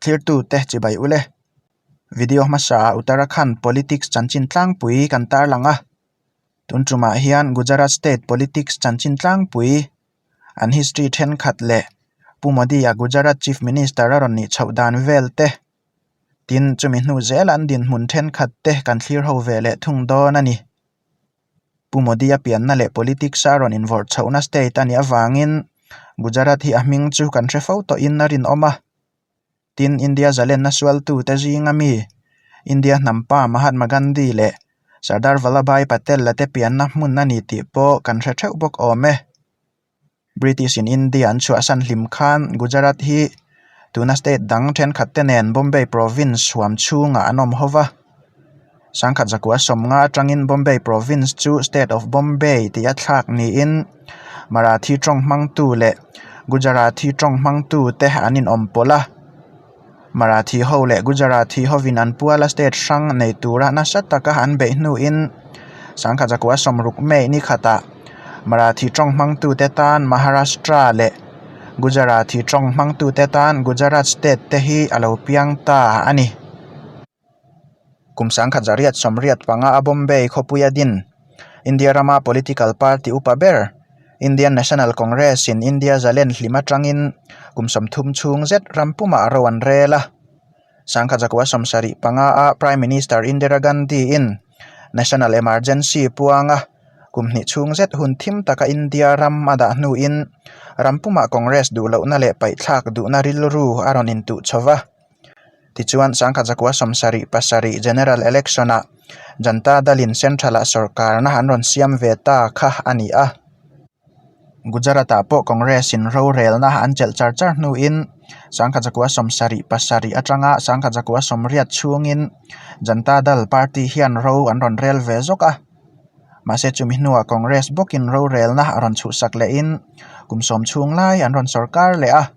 Thlirtute chibai ule. Video hmasa ah Uttarakhand politics chanchin tlangpui kan tarlang a. Tun tumah hian Gujarat state politics chanchin tlangpui an history thenkhat leh Pu Modi-a Gujarat Chief Minister a rawn nih chhoh dan vel te, tin chumi hnu zel an dinhmun thenkhat te kan thlir ho ve leh thung dawn a ni. Pu Modi-a pianna leh politics a rawn invawrh chhohna state a nih avangin Gujarat hi a hming chu kan hre fo tawhin a rinawm a. Tin, India zalenna sualtute zinga mi India hnampa Mahatma Gandhi leh Sardar Vallabhbhai Patel-a te pianna hmun a ni tih pawh kan hre theuh bawk awm e. British in India an chhuahsan hlim khan Gujarat hi tuna state dang thenkhat te nen Bombay province huam chhungah an awm ho va. Sangkhat zakua sawmnga atangin Bombay province chu State of Bombay tih a thlak niin Marathi tawng hmangtu leh Gujarati tawng hmangtu te an inawm pawlh a. Marathi ho leh Gujarati hovin an puala state hrang nei tura nasa taka an beih hnuin sangkhat zakua sawmruk May ni khatah Marathi tawng hmangtute tan Maharashtra leh Gujarati tawng hmangtute tan Gujarat state te hi a lo piang ta a ni. Kum sangkhat zariat sawmriat panga a Bombay khawpui a din. India rama political party upa ber, Indian National Congress in India zalen hlim atangin kum sawmthum chhung zet ram pumah ro an rel a. Sangkhat zakua sawmsarih panga a Prime Minister Indira Gandhi in National Emergency puanga kum hnih chhung zet hun thim taka India ram a dah hnuin ram pumah Congress duhlohna leh paihthlak duhna rilru a rawn intuh chho va. Tichuan, sangkhat zakua sawmsarih pasarih General Election-ah Janta Dal-in Central-ah sawrkarna an rawn siam ve ta kha a ni a. Gujarat-ah pawh Congress-in rorelna an chelh char char hnuin sangkhat zakua sawmsarih pasarih atanga sangkhat zakua sawmriat chhungin Janta Dal party hian ro an rawn rel ve zawk a. Mahse chumi hnuah Congress bawkin rorelna a rawn chhuhsak lehin kum sawm chhung lai an rawn sawrkar leh a.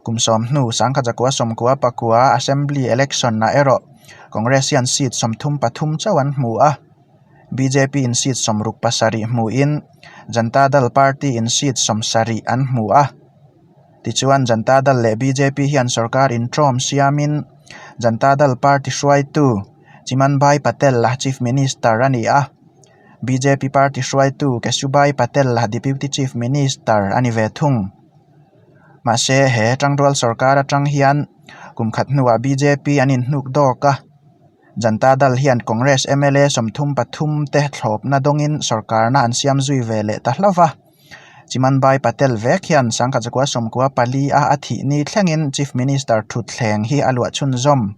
Kum sawm hnu sangkhat zakua sawmkua pakua Assembly election ah erawh Congress hian seat 33 chauh an hmu a, bjp in seat 67 hmuin Janta Dal party in seat 70 an hmu a. Tichuan Janta Dal leh bjp hian sorkar intawm siamin Janta Dal party hruaitu Chimanbhai Patel a Chief Minister a ni a, bjp party hruaitu Keshubhai Patel a Deputy Chief Minister a ni ve thung. Mahse, he tangrual sorkar atang hian kum khat hnuah bjp an inhnuk dawk a, Janta Dal hian Congress mla 33 te thlawpna dawngin sorkarna an siam zui ve leh ta hlauh va. Chimanbhai Patel vek hian sangkhat zakua sawmkua pali a a thih ni thlengin Chief Minister thutthleng hi a luah chhunzawm.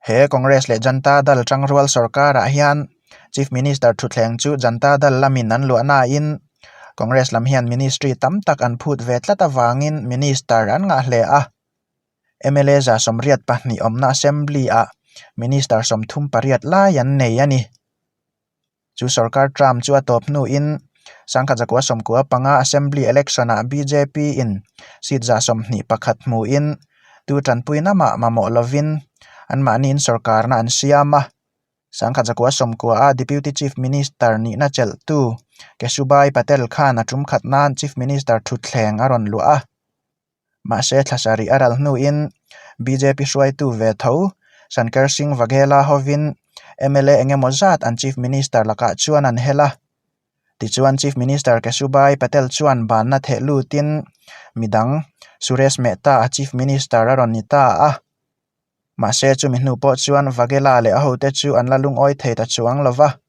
He Congress leh Janta Dal tangrual sorkarah hian Chief Minister thutthleng chu Janta Dal lamin an luah nain Congress lam hian ministry tam tak an phut ve tlat avangin minister an ngah hle a. Mla 82 awmna Assembly-ah minister 38 lai an nei a ni. Chu sorkar term chu a tawp hnuin sangkhat zakua sawmkua panga Assembly election-ah bjp in seat 21 hmuin tu tanpui namah mamawh lovin anmahniin sorkarna an siam a. Sangkhat zakua sawmkua a Deputy Chief Minister nihna chelhtu Keshubhai Patel khan a tum khat nan Chief Minister thutthleng a rawn luah a. Mahse thlasarih a ral hnuin bjp hruaitu ve tho Shankar Singh Vaghela hovin mla eng emaw zat an Chief Minister lakah chuan an hel a. Tichuan Chief Minister Keshubhai Patel chuan banna theh lutin midang Suresh Mehta a Chief Minister a rawn ni ta a. Mahse chumi hnu pawh chuan Vaghela leh a hote chu an la lungawi thei ta chuang lo va.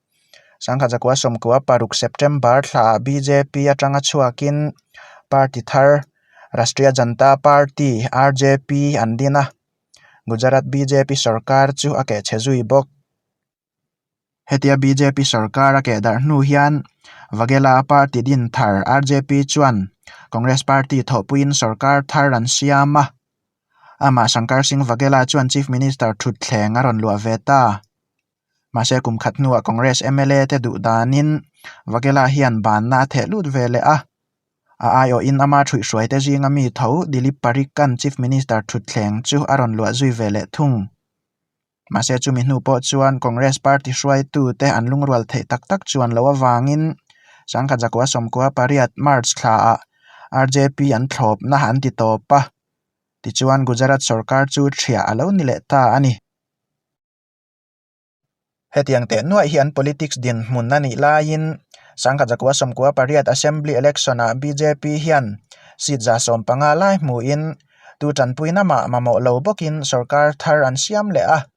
Sangkhat zakua sawmkua paruk September thlaah bjp atanga chhuakin party thar Rashtriya Janta Party, RJP, an din a, Gujarat bjp sorkar chu a kehchhe zui bawk. Hetia bjp sorkar a keh darh hnu hian Vaghela party din thar RJP chuan Congress party thawhpuiin sorkar thar an siam a. Amah Shankar Singh Vaghela chuan Chief Minister thutthleng a rawn luah ve ta. Mahse kum khat hnuah Congress mla te duh danin Vaghela hian banna a theh lut ve leh a. A aiawhin ama thuihhruaite zinga mi tho Dilip Parikh-a'n Chief Minister thutthleng chu a rawn luah zui ve leh thung. Mahse chumi hnu pawh chuan Congress party hruaitute an lungrual theih tak tak chuan loh avangin sangkhat zakua sawmkua pariat March thlaah RJP an thlawpna an ti tawp a. Tichuan Gujarat sorkar chu ṭhiah a lo ni leh ta a ni. Hetiang teh nuaih hi an politics dinhmun a nih laiin Sangkhat Zakua Sawmkua pariat Assembly Election-ah bjp hian seat 150 lai hmuin tu tanpuina mah mamawh lo bawkin sorkar thar an siam leh a.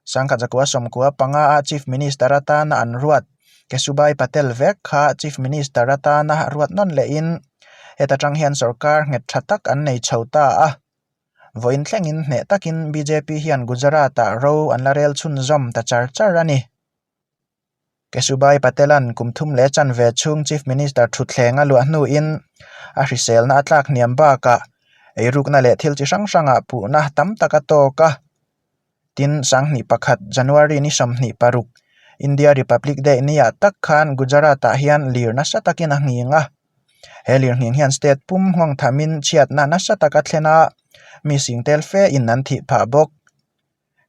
Sangkhat Zakua Sawmkua panga-a Chief Minister atana an ruat Keshubai Patel vek kha Chief Minister atana ruat nawn lehin heta tang hian sorkar nghet tha tak an nei chho ta a. Vawiin thlengin hneh takin bjp hian Gujarat-ah ro an la rel chhunzawm ta char char a ni. Keshubai Patel-a'n kum thum leh chanve chhung Chief Minister thutthleng a luah hnuin a hriselna a tlak hniam bakah eirukna leh thil chi hrang hrangah puhna tam tak a tawk a. Tin, sanghnih pakhat January ni 26, India Republic Day niah tak khan Gujarat-ah hian lir nasa takin a nghing a. He lirnghing hian state pum nghawng thamin chhiatna nasa tak a thlen a, mi sing tel fe in an thih phah bawk.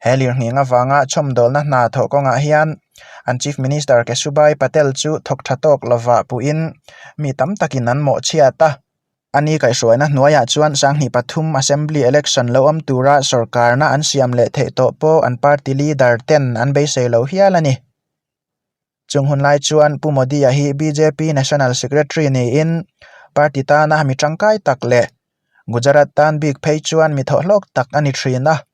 He lirnghing avanga chhawmdawlna hna thawh kawngah hian an Chief Minister Keshubai Patel chu thawk tha tawk lovah puhin mi tam takin an mawhchhiat a. Ani kaihhruaina hnuaiah chuan sanghnih pathum Assembly Election lo awm tura sorkarna an siam leh theih tawh pawh an party leader ten an beisei lo hial a ni. Chung hun lai chuan Pu Modi-a hi bjp National Secretary niin party tana mi tangkai tak leh Gujarat tan bik phei chuan mi thawhhlawk tak a ni thin a.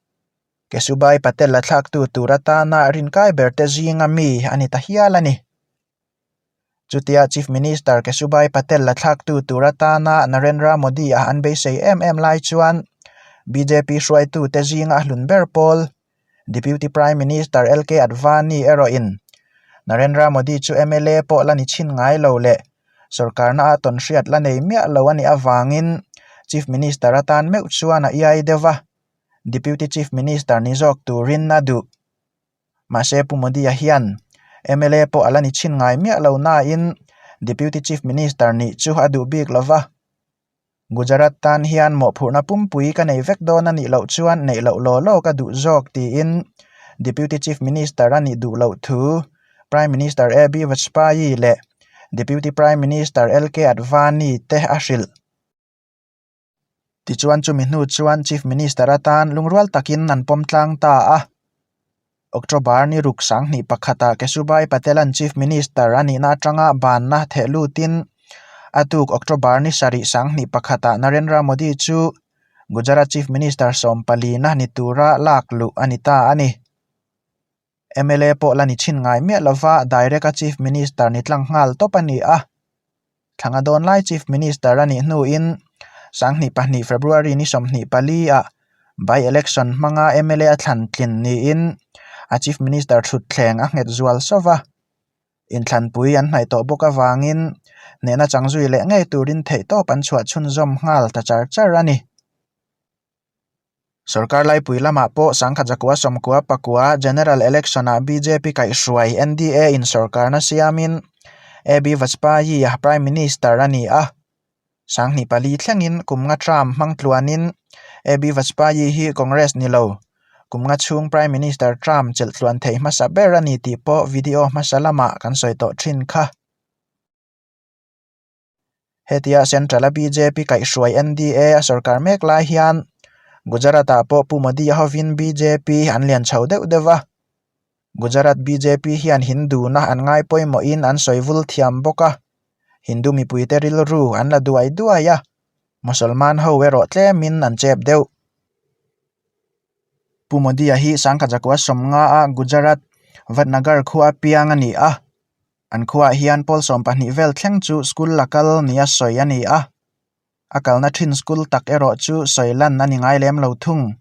Keshubai Patel-a thlaktu tur atana rinkai berte zinga mi a ni ta hial a ni. Chutia Chief Minister Keshubai Patel-a thlaktu tur atana Narendra Modi-a an beisei em em lai chuan bjp hruaitute zinga a hlun ber pawl Deputy Prime Minister LK Advani erawhin Narendra Modi chu mla pawh la ni chhin ngai lo leh sorkarna a tawn hriat la nei miah lo a nih avangin Chief Minister atan meuh chuan a iai deuh a, Deputy Chief Minister ni zawk turin a duh. Mahse Pu Modi-a hian mla pawh a la ni chhin ngai miah lo nain Deputy Chief Minister nih chu a duh bik lo va. Gujarat tan hian mawhphurhna pumpui ka nei vek dawn a nih loh chuan neih loh law law ka duh zawk tiin Deputy Chief Minister a nih duh loh thu Prime Minister A B Vajpayee leh Deputy Prime Minister L K Advani te a hrilh. Tichuan chumi hnu chuan Chief Minister atan lungrual takin an pawm tlang ta a. October ni ruk sanghnih pakhatah Keshubai Patel-a'n Chief Minister a nihna atanga banna theh lutin a tuk October ni sarih sanghnih pakhatah Narendra Modi chu Gujarat Chief Minister sawmpalina ni tura lak luh a ni ta a ni. Mla pawh la ni chhin ngai miah lova direct-a Chief Minister ni tlang nghal tawp a ni a. Thlanga dawn lai Chief Minister a nih hnuin 2002 February ni 24 ah by-election hmanga mla a thlan tlin niin a Chief Minister thutthleng a nghet zual sauh va. Inthlanpui an hnaih tawh bawk avangin hnehna chang zui leh ngei turin theihtawp an chhuah chhunzawm nghal ta char char a ni. Sorkar laipui lamah pawh Sangkhat Zakua Sawmkua Pakua General Election-ah bjp kaihhruai NDA in sorkarna siamin AB Vajpayee-a Prime Minister a ni a. 24 thlengin kum nga term hmang tluanin AB Vajpayee hi Congress ni lo, kum nga chhung Prime Minister term chelh tluan thei hmasa ber a ni tih pawh video hmasa lamah kan sawi tawh thin kha. Hetia Central-a bjp kaihhruai NDA a sorkar mek lai hian Gujarat-ah pawh Pu Modi-a hovin bjp an lian chho deuh deuh a. Gujarat bjp hian Hindu-na an ngai pawimawhin an sawi vul thiam bawk a, Hindu mipuite rilru an la duai duai a, Mosolman ho erawh tlemin an chep deuh. Pu Modi-a hi Sangkhat Zakua sawmnga-a Gujarat Vadnagar khua piang a ni a. An khuaah hian pawl 12 vel thleng chu school la kal nia sawi a ni a, a kalna thin school tak erawh chu sawi lan a ni ngai lem lo thung.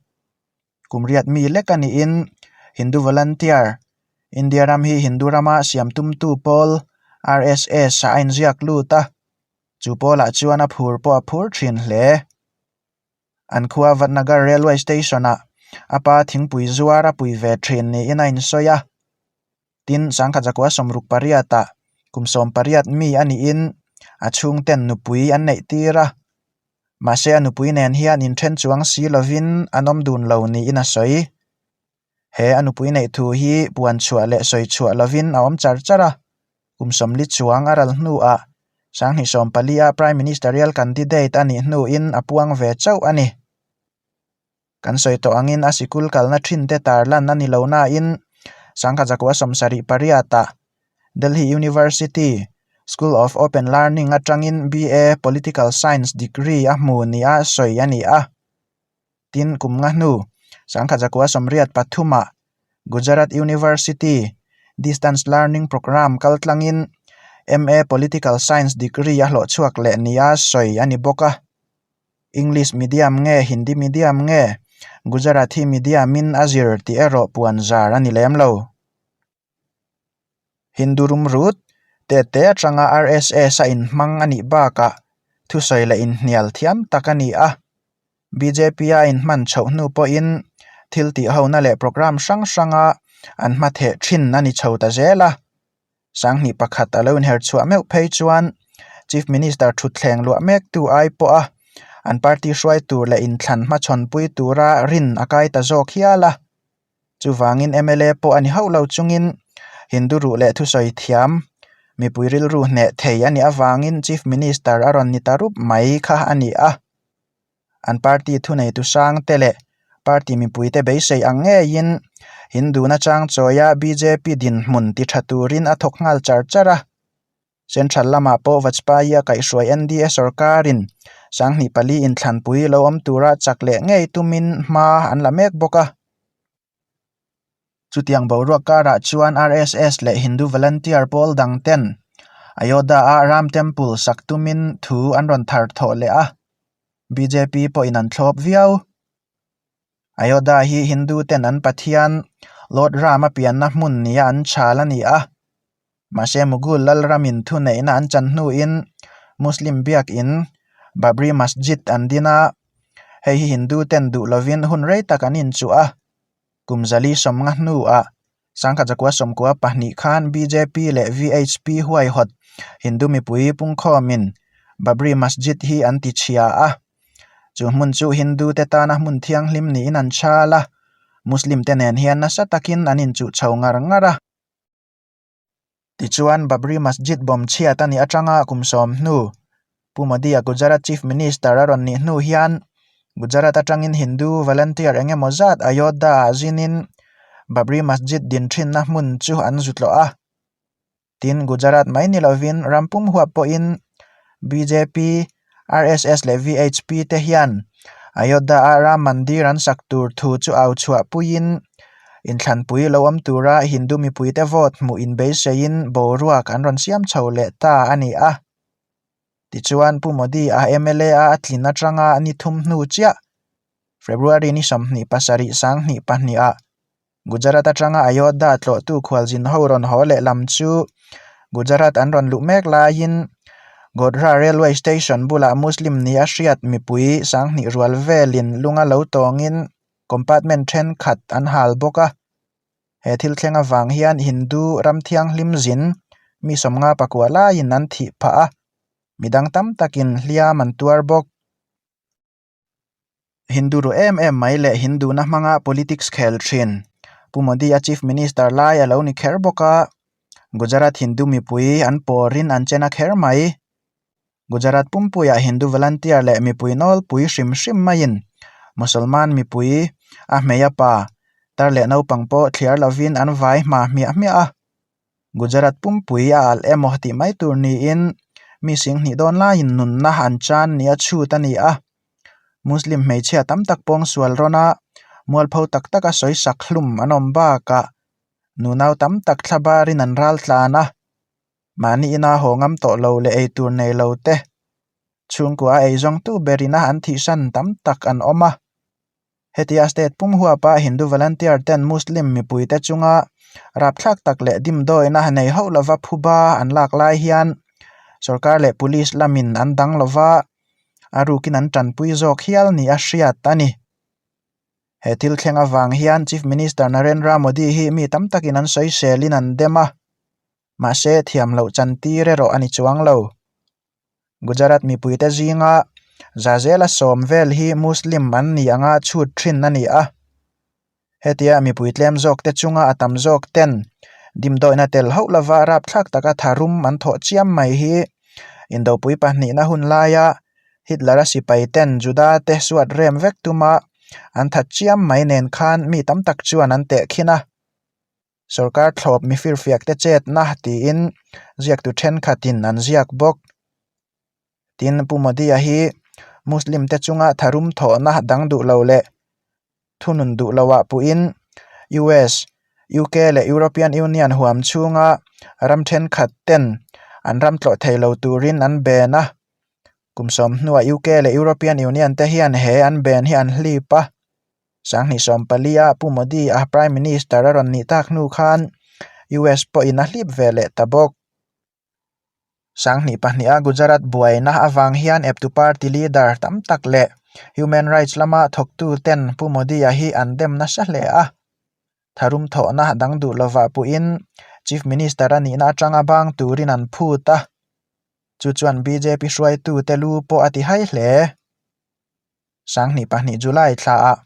Kum riat mi lek a niin Hindu Volunteer, India ram hi Hindu rama siam tumtu pawl RSS ah a inziak lut a, chu pawlah chuan a phur pawh a phur thin hle. An khua Vadnagar Railway Station-ah a pa thingpui zuar a pui ve thin niin a insawi a. Tin, Sangkhat Zakua 68-ah kum 18 mi a niin a chhungten nupui an neih tir a. Mahse a nupui nen hian inthen chuang si lovin an awm dun lo niin a sawi. He a nupui neih thu hi puan chhuah leh sawi chhuah lovin a awm char char a. Kum 40 chuang a ral hnuah 2014-a Prime Ministerial candidate a nih hnuin a puang ve chauh a ni. Kan sawi tawh angin a sikul kalna thin te tarlan a ni lo nain sangkhat zakua sawmsarih pariatah Delhi University School of Open Learning atangin BA Political Science degree a hmu nia sawi a ni a. Tin, kum nga hnu sangkhat zakua sawmriat pathumah Gujarat University Distance Learning Programme kaltlangin MA Political Science degree a hlawh chhuak leh nia sawi a ni bawk a. English medium nge Hindi medium nge Gujarati medium in a zir tih erawh puan zar a ni lem lo. Hindu rumrut tete atanga RSS a inhmang a nih bakah thusawi leh inhnial thiam tak a ni a. Bjp a inhman chhoh hnu pawhin thil tihhona leh programme hrang hranga an hmatheh thin a ni chho ta zel a. Sanghnih pakhat a lo inher chhuah meuh phei chuan Chief Minister thutthleng luah mektu ai pawha an party hruai tur leh inthlan hmachhawnpui tura rin a kai ta zawk hial a. Chuvangin mla pawh a ni hauh lo chungin Hindu ruh leh thusawi thiam mipui rilru hneh thei a nih avangin Chief Minister a rawn ni ta rup mai kha a ni a. An party thuneitu sang te leh party mipuite beisei ang ngeiin Hindu nachang chawia bjp dinhmun ti tha turin a thawk nghal char char a. Central lamah pawh Vajpayee a kaihhruai NDA sorkarin sanghnih pali inthlanpui lo awm tura chak leh ngei tumin hma an la mek bawk a. Chutiang boruak karah chuan RSS leh Hindu Volunteer pawl dang ten Ayodhya-a Ram Temple sak tumin thu an rawn thar thawh leh a, bjp pawhin an thlawp viau. Ayodhya hi Hindu ten an pathian Lord Ram-a pianna hmun nia an chhal a ni a. Mahse Mughal lalramin thuneihna an chan hnuin Muslim biakin Babri Masjid an din a, hei hi Hindu ten duh lovin hun rei tak an inchuh a. Kum zali sawmnga hnuah sangkhat zakua sawmkua pahnih khan bjp leh VHP huaihawt Hindu mipui pungkhawmin Babri Masjid hi an ti chhia a. Chu hmun chu Hindu te tana hmun thianghlim niin an chhal a, Muslim te nen hian nasa takin an inchuh chho ngar ngar a. Tichuan, Babri Masjid bawm chhiat a nih atanga kum sawm hnu, Pu Modi-a Gujarat Chief Minister a rawn nih hnu hian Gujarat atangin Hindu volunteer eng emaw zat Ayodhya-ah zinin Babri Masjid din thinna hmun chu an zu tlawh a. Tin, Gujarat mai ni lovin ram pum huap pawhin bjp, RSS leh VHP te hian Ayodhya-a Ram Mandir an sak tur thu chu au chhuah puiin inthlanpui lo awm tura Hindu mipuite vote hmuh inbeiseiin boruak an rawn siam chho leh ta a ni a. Tichuan, Pu Modi-a mla a a tlin atanga ni thum hnu chiah February ni 27 sanghnih pahniha Gujarat atanga Ayodhya tlawhtu khualzin ho rawn haw leh lam chu Gujarat an rawn luh mek laiin Godhra Railway Station bulah Muslim ni a hriat mipui sanghnih rual velin lunga lo tawngin compartment thenkhat an hal bawk a. He thil thleng avang hian Hindu ram thianghlim zin mi sawmnga pakua laiin an thih phah a, midang tam takin hliam an tuar bawk. Hindu ru em em mai leh Hindu na hmanga politics khel thin. Pu Modi a Chief Minister lai a lo ni kher bawk a, Gujarat Hindu mipui an pawrin an chen a kher mai. Gujarat pumpuiah Hindu volunteer leh mipui nawlpui hrim hrim maiin Musalman mipui a hmei a pa, tar leh naupang pawh thliar lovin an vai hma hmiah hmiah a. Gujarat pumpui a alh emaw tih mai tur niin mi singhnih dawn laiin nunna an chan nia chhut a ni a. Muslim hmeichhia tam tak pawngsual rawn a, mualpho tak taka sawi sak hlum an awm bakah nunau tam tak thla barin an ral tlan a, mahni ina haw ngam tawh lo leh eitur nei lo te chhungkua a eizawngtu berina an thihsan tam tak an awm a. Hetia state pum huapa Hindu volunteer ten Muslim mipuite chunga rapthlak tak leh dimdawina nei hauh lova phuba an lak lai hian sorkar leh police lamin an dang lova a rukin an tanpui zawk hial ni a hriat a ni. He thil thleng avang hian Chief Minister Narendra Modi hi mi tam takin an sawiselin an dem a, mahse thiam loh chantir erawh a ni chuang lo. Gujarat mipuite zinga za zela sawm vel hi Muslim an ni anga chhut thin a ni a. Hetia mipui tlem zawk te chunga a tam zawk ten dimdawihna tel hauh lova rapthlak taka tharum an thawh chiam mai hi Indopui pahnihna hun laia Hitler-a sipai ten Juda te suat rem vek tuma an that chiam mai nen khan mi tam tak chuan an tehkhin a. Sorkar thlawp mi firfiak te chetna tiin ziaktu thenkhatin an ziak bawk. Tin, Pu Modi-a hi Muslim te chunga tharum thawhna dang duh lo leh thunun duh loah puhin US, UK leh European Union huam chhunga ram thenkhat ten an ram tlawh thei lo turin an ben a. Kum sawm hnuah UK leh European Union te hian he an ben hi an hlip a. Sanghnih sawmpalia Pu Modi-a Prime Minister a rawn nih tak hnu khan US pawhin a hlip ve leh ta bawk. Sanghnih pahniha Gujarat buaina avang hian eptu party leader tam tak leh human rights lama thawktu ten Pu Modi-a hi an dem nasa hle a. Tharum thawhna dang duh lovah puhin Chief Minister a nihna atanga bang turin an phut a. Chu chuan bjp hruaitute lu pawh a ti hai hle. Sanghnih pahnih July thlaah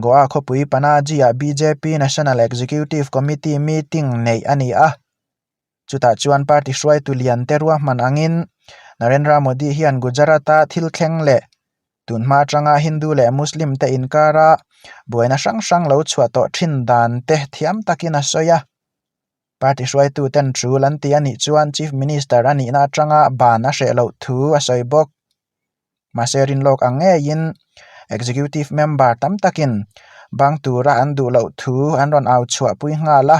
Goa khawpui Panaji-ah bjp National Executive Committee meeting neih a ni a. Chutah chuan party hruaitu lian te ruahman angin Narendra Modi hian Gujarat-a thil thleng leh tunhma atanga Hindu leh Muslim te inkara buaina hrang hrang lo chhuah tawh thin dan te thiam takin a sawi a. Party hruaitu ten tul an ti a nih chuan Chief Minister a nihna atanga ban a hreh loh thu a sawi bawk. Mahse rinlawk ang ngeiin Executive member tam takin bang tura an duh loh thu an rawn au chhuahpui nghal a.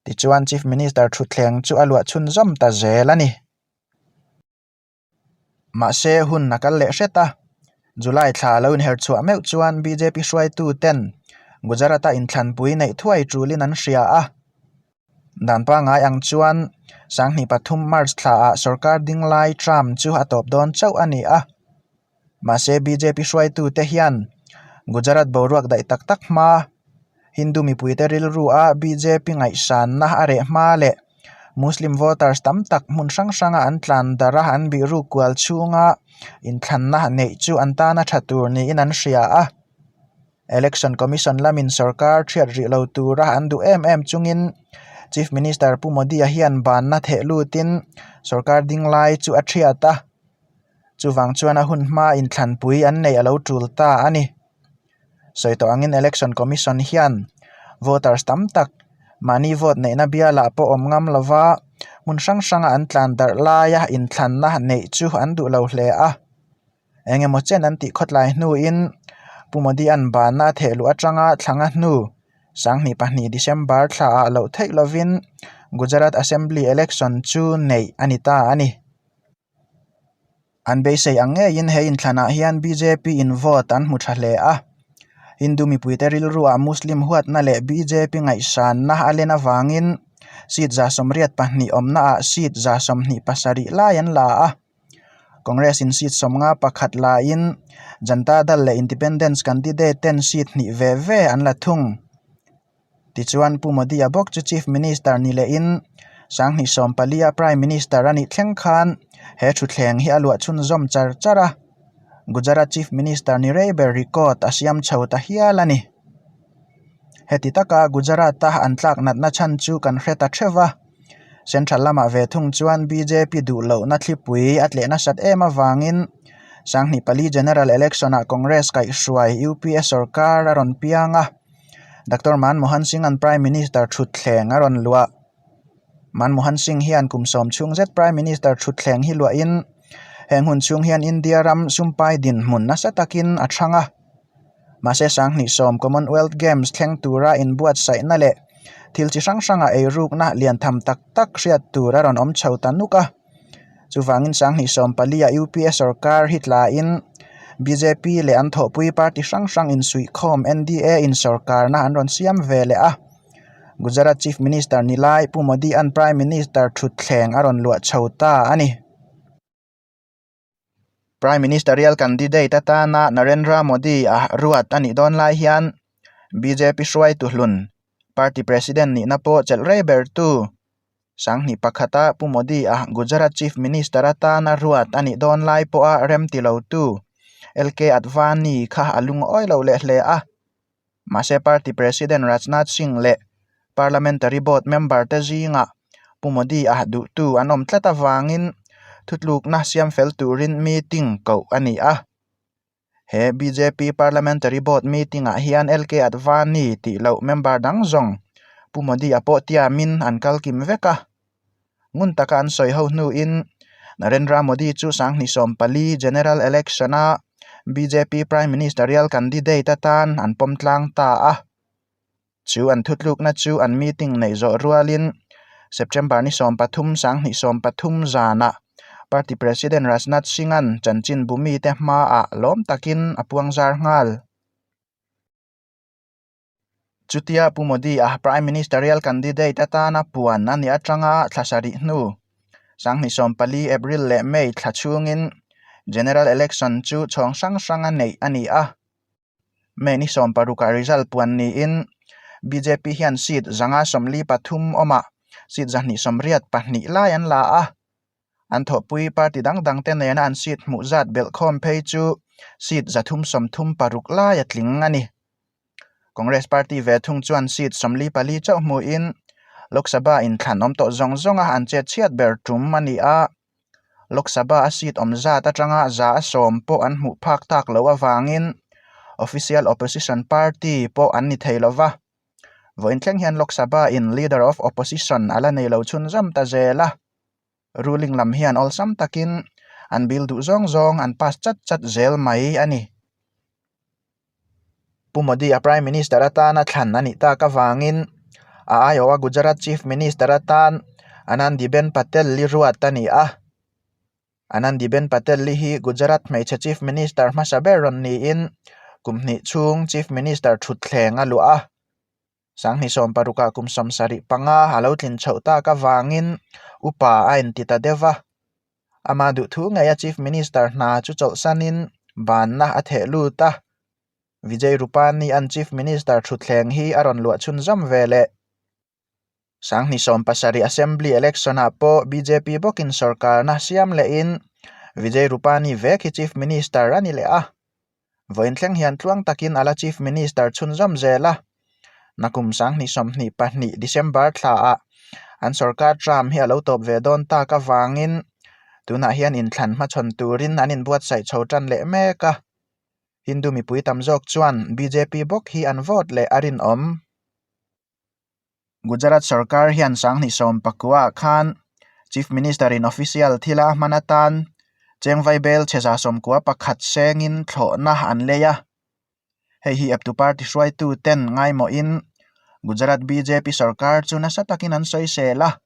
Tichuan Chief Minister thutthleng chu a luah chhunzawm ta zel a ni. Mahse hun a kal leh hret a, July thla lo inher chhuah meuh chuan bjp hruaitu ten Gujarat-a inthlanpui neih thuai tulin an hria a. Dan pangngai ang chuan Sanghnih pathum March thlaah sorkar dinglai term chu a tawp dawn chauh a ni a. Mahse bjp hruaitute hian Gujarat boruak daih tak tak hma, Hindu mipuite rilrua bjp ngaihsanna a reh hma leh Muslim voters tam tak hmun hrang hranga an tlan darh a an bihruk kual chhunga inthlanna neih chu an tana tha tur niin an hria a. Election Commission lamin sorkar thiat rih lo tura an duh em em chungin Chief Minister Pu Modi-a hian banna theh lutin sorkar dinglai chu a thiat a. Chuvang chuan a hun hma inthlanpui an neih a lo tul ta a ni. Sawi tawh angin Election Commission hian voters tam tak mahni vote neihna bialah pawh awm ngam lova hmun hrang hranga an tlan darh laia inthlanna neih chu an duh lo hle a. Eng emaw chen an tih khawtlai hnuin Pu Modi-a'n banna a theh luh atanga thlanga hnu Sanghnih pahnih December thlaah loh theih lovin Gujarat Assembly Election chu neih a ni ta a ni. An beisei ang ngeiin he inthlanah hian bjp in vote an hmu tha hle a. Hindu mipuite rilruah Muslim huatna leh bjp ngaihsanna a len avangin seat 182 awmnaah seat 27 lai an la a. Congress in seat 51 laiin Janta Dal leh Independence candidate ten seat hnih ve ve an la thung. Tichuan Pu Modi-a bawk chu Chief Minister ni lehin Sanghnih sawmpalia Prime Minister a nih thleng khan he thutthleng hi a luah chhunzawm char char a, Gujarat Chief Minister ni rei ber record a siam chho ta hial a ni. Heti taka Gujarat-a an tlak natna chhan chu kan hre ta theuh va, Central lamah ve thung chuan bjp duh lohna thlipui a tleh nasat em avangin Sanghnih pali General Election-ah Congress kaihhruai UPA sorkar a rawn piang a. Doctor Manmohan Singh-a'n Prime Minister thutthleng a rawn luah. Manmohan Singh hian kum sawm chhung zet Prime Minister thutthleng hi luahin heng hun chhung hian India ram sumpai dinhmun nasa takin a chhang a. Mahse Sanghnih sawm Commonwealth Games thleng tura inbuatsaihna leh thil chi hrang hranga eirukna lian tham tak tak hriat tur a rawn awm chho ta nuk a. Chuvangin Sanghnih sawm palia UPA sorkar hi tlain bjp leh an thawhpui party hrang hrang insuihkhawm NDA in sorkarna an rawn siam ve leh a. Gujarat Chief Minister ni lai Pu Modi-a'n Prime Minister thutthleng a rawn luah chho ta a ni. Prime Ministerial candidate atana Narendra Modi-a ruat a nih dawn lai hian bjp hruaitu hlun party president nihna pawh chelh rei bertu Sanghnih pakhata Pu Modi-a Gujarat Chief Minister atana ruat a nih dawn lai pawha remti lotu LK Advani kha a lungawi lo leh hle a. Mahse party president Rajnath Singh leh Parliamentary Board member te zingah Pu Modi-a duhtu an awm tlat avangin thutlukna siam fel turin meeting koh a ni a. He bjp Parliamentary Board meeting-ah hian LK Advani tih loh member dang zawng Pu Modi-a pawh tiamin an kal kim vek a. Ngun taka an sawi ho hnuin Narendra Modi chu 2014 General Election-a bjp Prime Ministerial candidate atan an pawm tlang ta a. Chu an thutlukna chu an meeting neih zawh rualin September ni 13 2013 zanah Party President Rajnath Singh-a'n chanchinbu mite hmaah lawm takin a puangzar nghal. Chutia Pu Modi-a Prime Ministerial candidate atana puan a nih atanga thla sarih hnu, 2014 April leh May thla chhungin General Election chu chhawng hrang hranga neih a ni a. May ni 16-ah result puan niin bjp hian seat 543 awmah seat 282 lai an la a. An thawhpui party dang dangte nena an seat hmuh zat belhkhawm phei chu seat 336 lai a tling a ni. Congress party ve thung chuan seat 44 chauh hmuhin Lok Sabha inthlan awm tawh zawng zawnga an chet chhiat ber tum a ni a. Lok Sabha a seat awm zat atanga 110 pawh an hmuh phak tak loh avangin official opposition party pawh an ni thei lova. Vawiin thleng hian Lok Sabha in leader of opposition a la nei lo chhunzawm ta zel a. Ruling lam hian awlsam takin an bill duh zawng zawng an pass chat chat zel mai a ni. Pu Modi-a Prime Minister atana thlan a nih tak avangin a aiawha Gujarat Chief Minister atan Anandiben Patel-i ruat a ni a. Anandiben Patel-i hi Gujarat hmeichhe Chief Minister hmasa ber rawn niin kum hnih chhung Chief Minister thutthleng a luah a. 2016-ah kum 75 a lo tlin chhoh tak avangin upa a inti ta deuh va. Ama duhthu ngeia Chief Minister hna chu chawlhsanin banna a theh lut a. Vijay Rupani-a'n Chief Minister thutthleng hi a rawn luah chhunzawm ve leh. 2017 Assembly Election-ah pawh bjp bawkin sorkarna siam lehin Vijay Rupani vek hi Chief Minister a ni leh a. Vawiin thleng hian tluang takin a la Chief Minister chhunzawm zel a. Nakum 2022 December thlaah an sorkar term hi a lo tawp ve dawn tak avangin tunah hian inthlan hmachhawn turin an inbuatsaih chho tan leh mek a. Hindu mipui tam zawk chuan bjp bawk hi an vote leh a rinawm. Gujarat sorkar hian 2019 khan Chief Minister in official thila hman atan Chengvai bel chhe 91 sengin thlawhna an lei a. Hei hi eptu party hruaitu ten ngaimawhin Gujarat bjp sorkar chu nasa takin an sawisel a.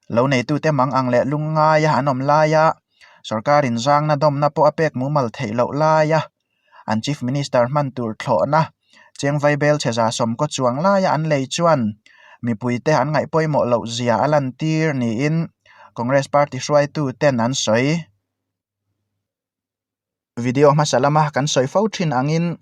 Lo neitute mang ang leh lungngaia an awm laia sorkarin zangna dawmna pawh a pek mumal theih loh laia an Chief Minister hman tur thlawhna Chengvai bel chhe 90 chuang laia an lei chuan mipuite an ngaih pawimawh loh zia a lantir niin Congress party hruaituten an sawi. Video hmasa lama kan sawi fo thin angin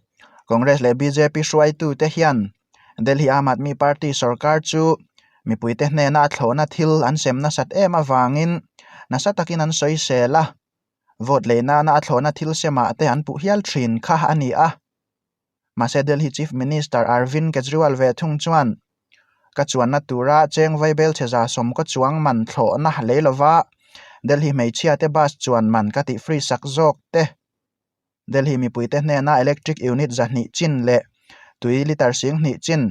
Congress leh bjp hruaitute hian Delhi Aam Aadmi Party sorkar chu mipuite hnena a thlawhna thil an sem nasat em avangin nasa takin an sawisel a, vote lei nana a thlawhna thil semah te an puh hial thin kha a ni a. Mahse Delhi Chief Minister Arvind Kejriwal ve thung chuan ka chuanna tura cheng vaibel chhe 90 chuang man thlawhna lei lova Delhi hmeichhia te bus chuan man ka tih free sak zawk te. Delhi mipuite hnena electric unit 200 chin leh tui litre 2000 chin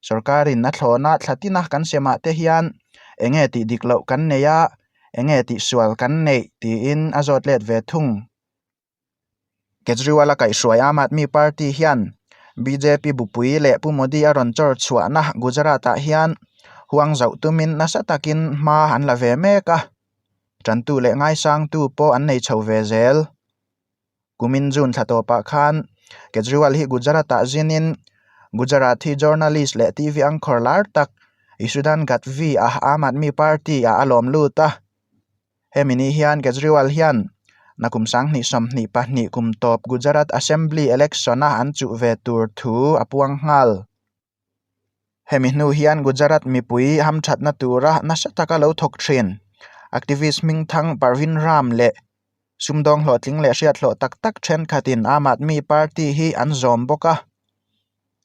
sorkarin a thlawhna thla tina kan semah te hian enge tih dik loh kan nei a, enge tih sual kan neih tiin a zawt let ve thung. Kejriwal a kaihhruai Aam Aadmi Party hian bjp bupui leh Pu Modi a rawn chawr chhuahna Gujarat-ah hian huang zauh tumin nasa takin hma an la ve mek a, tantu leh ngaisangtu pawh an nei chho ve zel. Kumin June thla tawpah khan Kejriwal hi Gujarat-ah zinin Gujarati journalist leh TV anchor lar tak Isudan Gadhvi-a Aam Aadmi Party-ah a lawm lut a. Hemi ni hian Kejriwal hian nakum 2022 kum tawp Gujarat Assembly Election-a an chuh ve tur thu a puang nghal. Hemi hnu hian Gujarat mipui hamthatna tura nasa taka lo thawk thin activist hmingthang Parveen Ram leh sumdawng hlawhtling leh hriathlawh tak tak thenkhatin Aam Aadmi Party hi an zawm bawk a.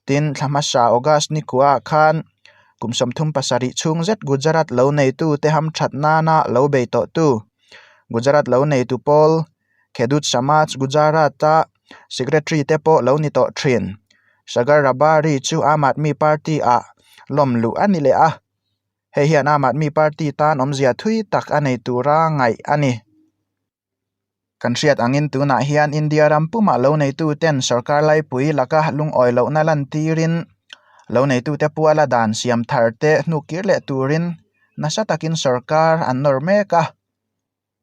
Tin, thla hmasa August ni kuah khan kum 37 chhung zet Gujarat lo neitu te hamthat nana lo bei tawhtu Gujarat lo neitu pawl Khedut Samaj Gujarat-a. Secretary te pawh lo ni tawh thin. Sagar Rabari chu Aam Aadmi Party ah lawm luh a ni leh a. Hei hian Aam Aadmi Party tan awmzia thui tak a nei tura ngaih a ni. Kan hriat angin tunah hian India ram pumah lo neituten sorkar laipui laka lungawi lohna lantirin lo neitute puala dan siam thar te hnuk kir leh turin nasa takin sorkar an nawr mek a.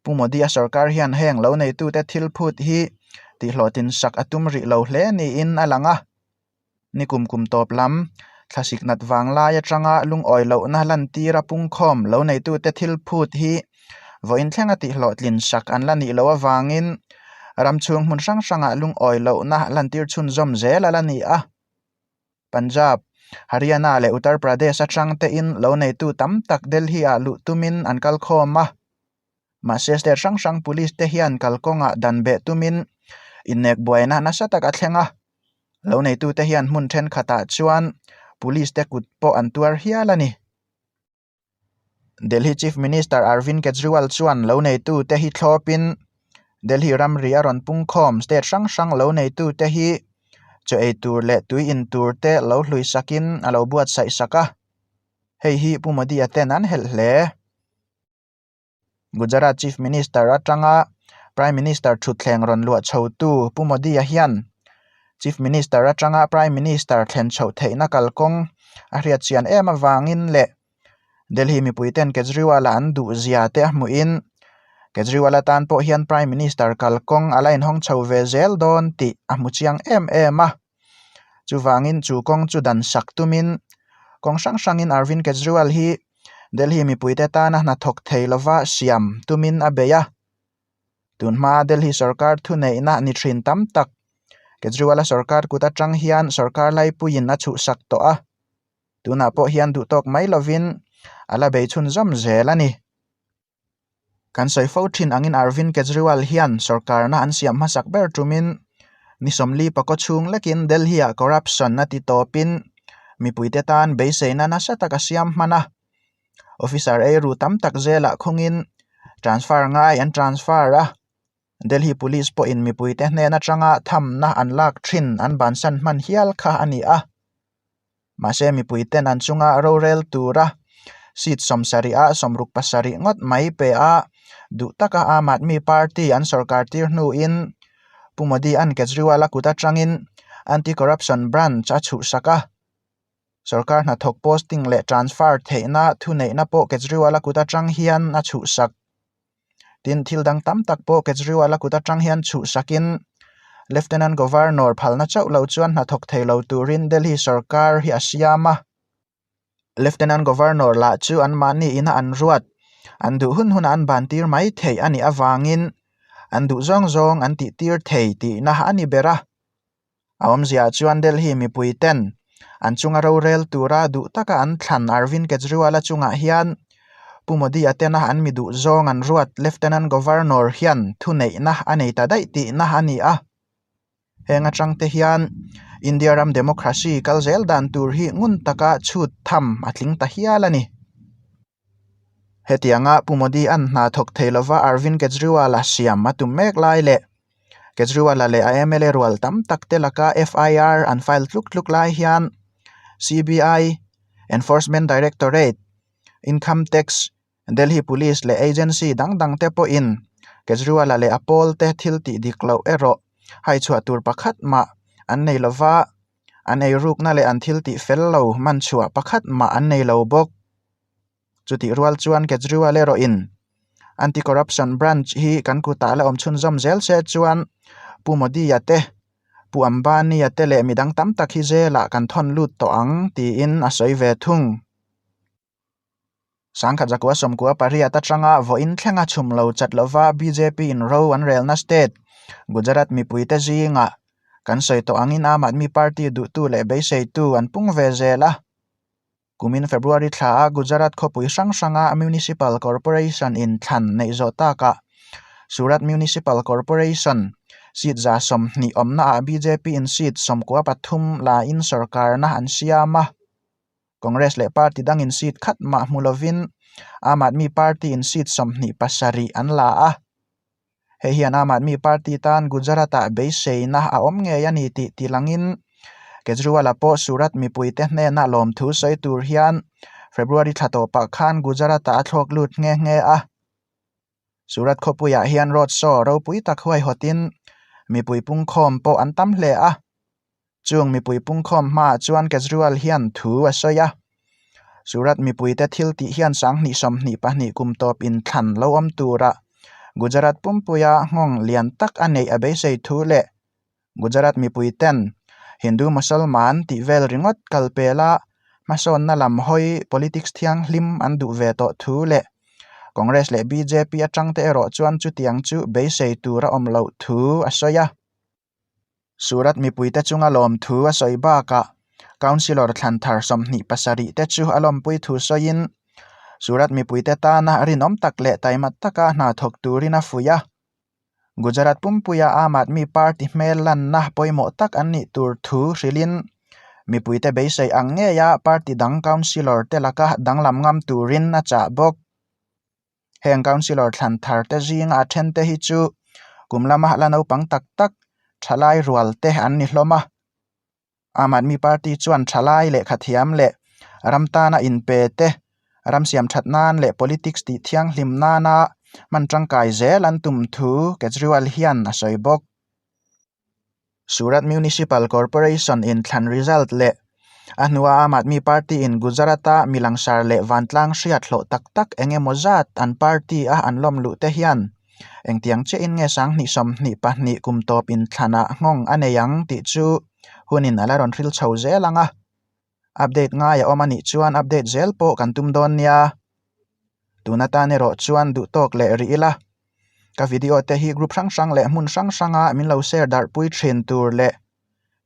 Pu Modi-a sorkar hian heng lo neitute thil phut hi tihhlawhtlin sak a tum rih lo hle niin a lang a. Ni kum kum tawp lam, thlasik nat vang lai atanga lungawi lohna lantira pungkhawm lo neitute thil phut hi vawiin thlenga tihhlawhtlin sak an la nih loh avangin ram chhung hmun hrang hrangah lungawi lohna lantir chhunzawm zel a la ni a. Punjab, Haryana leh Uttar Pradesh atang tein lo neitu tam tak Delhi-ah luh tumin an kal khawm a. Mahse state hrang hrang police te hian kalkawngah dan beh tumin innek buaina nasa tak a thleng a. Lo neitute hian hmun thenkhatah chuan police te kut pawh an tuar hial a ni. Delhi Chief Minister Arvind Kejriwal chuan lo neitute hi thlawpin Delhi ramri a rawn pungkhawm state hrang hrang lo neitute hi chaw ei tur leh tui in tur te lo hlui sakin a lo buatsaih sak a. Hei hi Pu Modi-a ten an helh hle. Gujarat Chief Minister atanga Prime Minister thutthleng rawn luah chhotu Pu Modi-a hian Chief Minister atanga Prime Minister thlen chhoh theihna kalkawng a hriatchian em avangin leh Delhi mipuiten Kejriwal-a an duhzia te a hmuhin Kejriwal atan pawh hian Prime Minister kalkawng a la inhawng chho ve zel dawn tih a hmu chiang em em a. Chuvangin chu kawng chu dan sak tumin kawng hrang hrangin Arvind Kejriwal hi Delhi mipuite tana hnathawk thei lova siam tumin a bei a. Tun hmaa Delhi sorkar thuneihna ni thin tam tak Kejriwal-a sorkar kut atang hian sorkar laipuiin a chhuhsak tawh a. Tunah pawh hian duhtawk mai lovin a la bei chhunzawm zel a ni. Kan sawi fo thin angin Arvind Kejriwal hian sorkarna an siam hmasak ber tumin ni sawmli pakaw chhung lekin Delhi-ah corruption a ti tawpin mipuite tan beiseina nasa tak a siam hman a. Officer eiru tam tak zelah khungin transfer ngai an transfer a, Delhi Police pawhin mipuite hnen atanga thamna an lak thin an bansan hman hial kha a ni a. Mahse mipuiten an chunga rorel tura seat sawmsarih a sawmruk pasarih ngawt mai pe a, duh taka Aam Aadmi Party an sorkar tir hnuin Pu Modi-a'n Kejriwal-a kut atangin Anti-Corruption Branch a chhuhsak a. Sorkar hnathawk posting leh transfer theihna thuneihna pawh Kejriwal-a kut atang hian a chhuhsak. Tin, thil dang tam tak pawh Kejriwal-a kut atang hian chhuhsakin Lieutenant Governor phalna chauh lo chuan hnathawk thei lo turin Delhi sorkar hi a siam a. Lieutenant Governor lah chu anmahni ina an ruat, an duh hun huna an ban tir mai theih a nih avangin an duh zawng zawng an tih tir thei tihna a ni ber a. A awmziah chuan Delhi mipui ten an chunga rorel tura duh taka an thlan Arvind Kejriwal-a chungah hian Pu Modi-a tena an mi duh zawng an ruat Lieutenant Governor hian thuneihna a nei ta daih tihna a ni a. Heng atang te hian India ram democracy kal zel dan tur hi ngun taka chhut tham a tling ta hial a ni. Hetianga Pu Modi an hna thawk thei lova Arvind Kejriwal-a siam a tum mek lai leh Kejriwal-a leh a mla rual tam tak te laka FIR an file tluk tluk lai hian CBI, Enforcement Directorate, Income Tax, Delhi Police leh agency dang dang te pawhin Kejriwal-a leh a pawl te thil tih dik loh erawh haichhuah tur pakhat mah an nei lova, an eirukna leh an thil tih fel lo hman chhuah pakhat mah an nei lo bawk. Chutih rual chuan Kejriwal erawhin Anti-Corruption Branch hi kan kutah la awm chhunzawm zel se chuan Pu Modi-a te, Pu Ambani-a te leh midang tam tak hi zelah kan thawn lut tawh ang tiin a sawi ve thung. Sangkhat zakua sawmkua pariat atanga vawiin thlenga chhum lo chat lova bjp in ro an relna state Gujarat mipuite zingah kan sawi tawh angin Aam Aadmi Party duhtu leh beiseitu an pung ve zel a. Kumin February thla a Gujarat khawpui hrang hranga Municipal Corporation in thlan neih zawh takah Surat Municipal Corporation seat 30 awmnaah bjp in seat 13 lain sorkarna an siam a. Congress leh party dangin seat khat mah hmu lovin Aam Aadmi Party in seat 27 an la a. Hei hian Aam Aadmi Party tan Gujarat-ah beiseina a awm ngei a ni tih tilangin Kejriwal-a pawh Surat mipuite hnena lawmthu sawi tur hian February thla tawpah khan Gujarat-ah a thlawk lut nghe nghe a. Surat khawpuiah hian road show ropui tak huaihawtin mipui pungkhawm pawh an tam hle a. Chung mipui pungkhawm hmaah chuan Kejriwal hian thu a sawi a. Surat mipuite thil tih hian 2022 kum tawp inthlan lo awm turah Gujarat pumpuia nghawng lian tak a neih a beisei thu leh Gujarat mipuiten Hindu Mosalman tih vel ringawt kal pela hmasawnna lam hawi politics thianghlim an duh ve tawh thu leh Congress leh bjp atangte erawh chuan chutiang chu beisei tur a awm loh thu a sawi a. Surat mipuite chunga lawmthu a sawi bakah Councillor thlan thar 27 te chu a lawmpui thu sawiin Surat mipuite tana rinawm tak leh taima taka hna thawk turin a fuih a. Gujarat pumpuia Aam Aadmi Party hmel lanna pawimawh tak an nih tur thu hrilhin mipuite beisei ang ngeia party dang councillor te laka danglam ngam turin a chah bawk. Heng councillor thlan thar te zinga a then te hi chu kum lama la naupang tak tak thalai rual te an ni hlawm a. Aam Aadmi Party chuan thalai lehkha thiam leh ram tana inpe te, ram siam that nan leh politics tih thianghlim nana hman tangkai zel an tum thu Kejriwal hian a sawi bawk. Surat Municipal Corporation inthlan result leh a hnua Aam Aadmi Party in Gujarat-a mi langsar leh vantlang hriat hlawh tak tak eng emaw zat an party a an lawm luh te hian engtiang chiahin nge 2022 kum tawp inthlanah nghawng a nei ang tih chu hunin a la rawn hril chho zel ang a. Update ngai a awm a nih chuan update zel pawh kan tum dawn nia. Tun atan erawh chuan duh tawk leh rih ila. Ka video te hi group hrang hrang leh hmun hrang hranga min lo share darh pui thin tur leh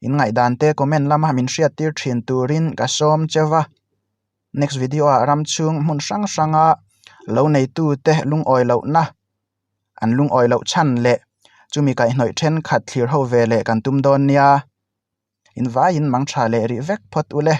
in ngaihdan te comment lama min hriat tir thin turin ka sawm cheu va. Next video ah ram chhung hmun hrang hranga lo neitu te lungawi lohna an lungawi loh chhan leh chumi kaihhnawih thenkhat thlir ho ve leh kan tum dawn nia. In vaiin mang tha leh rih vek phawt ule.